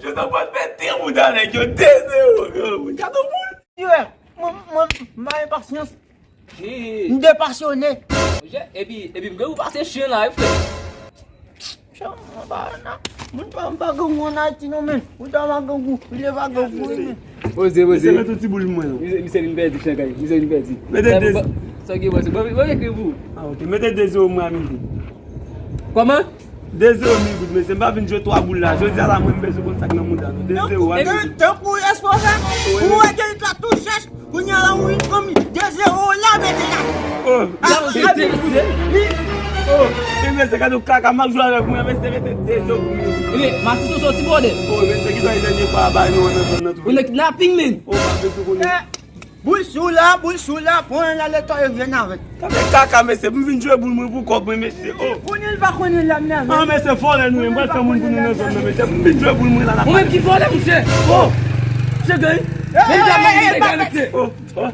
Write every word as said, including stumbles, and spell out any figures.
Joseph pral fè ti mouda nèg yo de zewo, granmoun. Gade boul. Yo, mwen, mwen, m pa gen pasyans. M depasyone. Epi, epi m gen ou pase chen la, wi, frè. Chan, mwen pa nan. Moun pa, m pa gen ou an Ayiti non, men. Ou ta pa gen ou, ou te pa gen ou, men. Poze, poze. Misye mete yon ti boul mwen, non. Misye, misye vin pèdi, chan kay. Misye vin pèdi. Mete de. Sa gen, bon, se bon, bon, ekri pou. Ah, ok. Mete de zewo mwen a midi. Kòman? De zewo mil goud, mesye. M pa vin jwe twa boul la. Jodi a la, mwen, m bezwen konn sa k nan mouda nou. De zewo a midi. Tankou espo fè. Ou wè ke li ta tou chèch. Kounye a la, ou vin pran mi de zewo la, mete la. Oh, oh, e mesye, gade yon kaka, m ap jwe avèk mwen, mesye, mete de zewo pou mwen. Ebyen, Matiso soti bòdè. Oh, mesye, ki sa e dènye fwa a bay nou an nan zòn nan tou? Ou nan kidnaping, men. Oh, pa fè tou konnen. Boul sou la, boul sou la, pran la, le tan e vyen avèk. Sa fè kaka, mesye, m vin jwe boul mwen pou kòb mwen, mesye. Oh. Konnen l pa konnen l la, m nève. Ah, mesye, vòlè nou ye, m pral fè moun pou nou nan zòn nan, mesye. M vin jwe boul mwen la, la. Ou menm ki vòlè, monchè. Oh. Monchè, gay. Men la, men gay, mesye. Oh, oh.